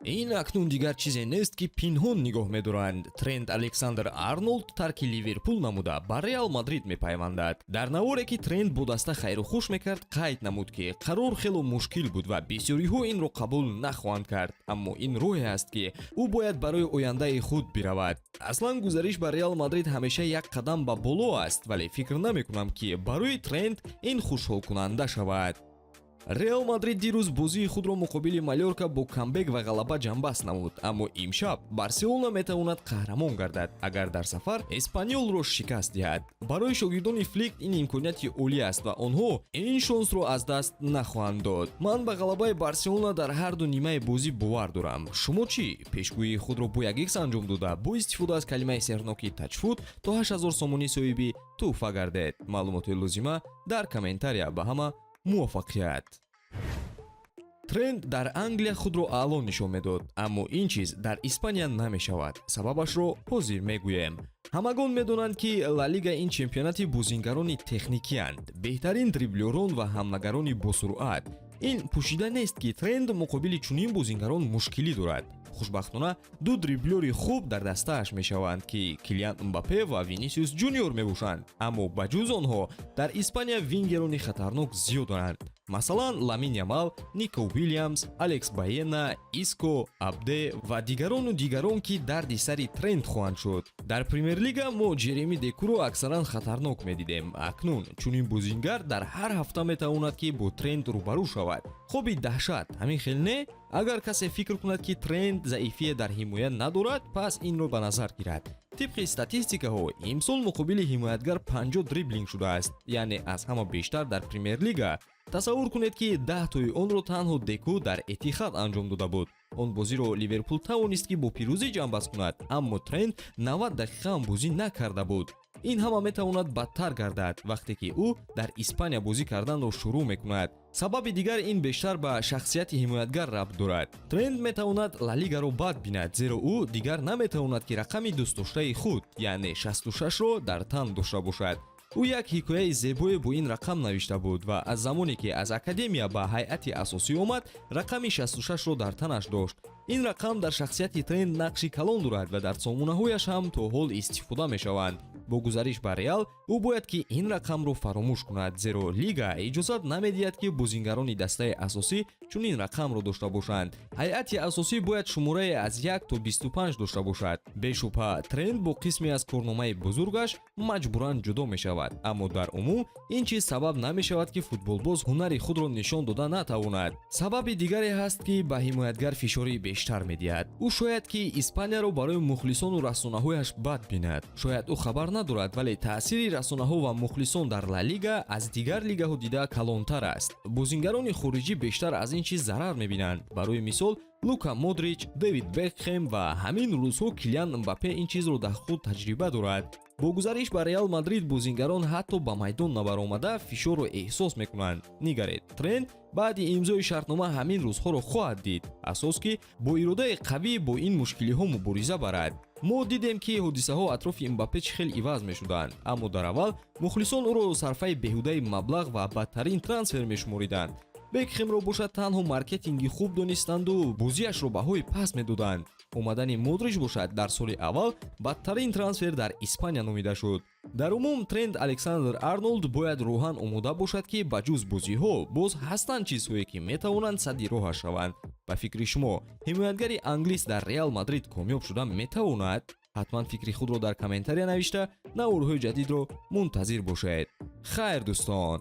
Ин акнун дигар чизе нест, ки пинҳон нигоҳ медоранд. Трент Александр Арнолд тарки Ливерпул намуда, ба Реал Мадрид мепайвандад. Дар наворе, ки Трент бо даста хайру хуш мекард, қайд намуд, ки қарор хело мушкил буд ва бисёриҳо инро қабул нахоҳанд кард, аммо ин роҳе аст, ки ӯ бояд барои ояндаи худ биравад. Аслан гузариш ба Реал Мадрид ҳамеша як қадам ба боло аст, вале фикр намекунам, ки барои Трент ин хушҳолкунанда шавад. Реал Мадрид дирӯз бозии худро муқобили Малёрка бо камбек ва ғалаба ҷамъбаст намуд, аммо имшаб Барселона метавонад қаҳрамон гардад, агар дар сафар Эспаньолро шикаст диҳад. Барои шогирдони Флик ин имконияти олӣ аст ва онҳо ин шонсро аз даст нахоҳанд дод. Ман ба ғалабаи Барселона дар ҳар ду нимаи бозӣ бовар дорам. Шумо чӣ? Пешгӯии худро бо як икс анҷом дода, бо истифода аз калимаи сеҳрноки «Тачфут» то 8000 сомонӣ соҳиби тӯҳфа гардед. Маълумоти лозима дар комментария. Ба ҳама муваффақият! Трент дар Англия худро аъло нишон медод, аммо ин чиз дар Испания намешавад. Сабабашро ҳозир мегӯем. Ҳамагон медонанд, ки Ла Лига ин чемпионати бозингарони техникиянд, беҳтарин дриблёрон ва ҳамлагарони босуръат. Ин пӯшида нест, ки Трент муқобили чунин бозингарон мушкилӣ дорад. Хушбахтона, ду дриблёри хуб дар дастааш мешаванд, ки Килиан Мбаппе ва Винисиус Ҷуниор мебошанд. Аммо ба ҷуз онҳо дар Испания вингерони хатарнок зиёд доранд, масалан, Ламин Ямал, Нико Уилямс, Алекс Баена, Иско, Абде ва дигарону дигарон, ки дарди сари Трент хоҳанд шуд. Дар Премер-лига мо Ҷереми Декуро аксаран хатарнок медидем. Акнун чунин бозингар дар ҳар ҳафта метавонад, ки бо Трент рӯбарӯ шавад. Хоби даҳшат, ҳамин хел не? Агар касе фикр кунад, ки Трент заифие дар ҳимоя надорад, пас инро ба назар гирад. Тибқи статистикаҳо, имсол муқобили ҳимоятгар 50 дриблинг шудааст, яъне аз ҳама бештар дар Премер-лига. Тасаввур кунед, ки 10 тои онро танҳо Деку дар Этихад анҷом дода буд. Он бозиро Ливерпул тавонист, ки бо пирӯзӣ ҷамъбаст кунад, аммо Трент 90 дақиқа ҳам бозӣ накарда буд. Ин ҳама метавонад бадтар гардад, вақте ки ӯ дар Испания бозӣ карданро шурӯъ мекунад. Сабаби дигар ин бештар ба шахсияти ҳимоятгар рабт дорад. Трент метавонад Ла Лигаро бад бинад, зеро ӯ дигар наметавонад, ки рақами дӯстдоштаи худ, яъне 66-ро дар тан дошта бошад. Ӯ як ҳикояи зебое бо ин рақам навишта буд ва аз замоне ки аз академия ба ҳайати асосӣ омад, рақами 66-ро дар танаш дошт. Ин рақам дар шахсияти Трент нақши калон дорад ва дар сомонаҳояш ҳам то ҳол истифода мешаванд. Бо гузариш ба Реал ӯ бояд, ки ин рақамро фаромӯш кунад, зеро лига иҷозат намедиҳад, ки бозингарони дастаи асосӣ чунин рақамро дошта бошанд. Ҳайати асосӣ бояд шуморае аз 1 то 25 дошта бошад. Бешубҳа, Трент бо қисме аз корномаи бузургаш маҷбуран ҷудо мешавад, аммо дар умум ин чиз сабаб намешавад, ки футболбоз ҳунари худро нишон дода натавонад. Сабаби дигаре ҳаст, ки ба ҳимоятгар фишори бештар медиҳад. Ӯ шояд, ки Испанияро барои мухлисону расонаҳояш бад бинад. Шояд ӯ хабар надорад, вале таъсири расонаҳо ва мухлисон дар Ла Лига аз дигар лигаҳо дида калонтар аст. Бозингарони хориҷӣ бештар аз ин чиз зарар мебинанд. Барои мисол, Лука Модрич, Дэвид Бекхем ва ҳамин рӯзҳо Килиан Мбаппе ин чизро дар худ таҷриба дорад. Бо гузариш ба Реал Мадрид бозингарон ҳатто ба майдон набаромада фишорро эҳсос мекунанд. Нигаред, Трент баъди имзои шартнома ҳамин рӯзҳоро хоҳад дид. Асос, ки бо иродаи қавӣ бо ин мушкилиҳо мубориза барад. Мо дидем, ки ҳодисаҳо атрофи Мбаппе чӣ хел иваз мешуданд, аммо дар аввал мухлисон ӯро сарфаи беҳудаи маблағ ва бадтарин трансфер мешумориданд. Бекхемро бошад танҳо маркетинги хуб донистанду бозиашро баҳои паст медоданд. Омадани Модрич бошад дар соли аввал бадтарин трансфер дар Испания номида шуд. Дар умум, Трент Александр Арнолд бояд рӯҳан омода бошад, ки ба ҷуз бозиҳо боз ҳастанд чизҳое, ки метавонанд садди роҳаш шаванд. Ба фикри шумо, ҳимоятгари англис дар Реал Мадрид комёб шуда метавонад? Ҳатман фикри худро дар комментария навишта, наворҳои ҷадидро мунтазир бошед. Хайр, дӯстон.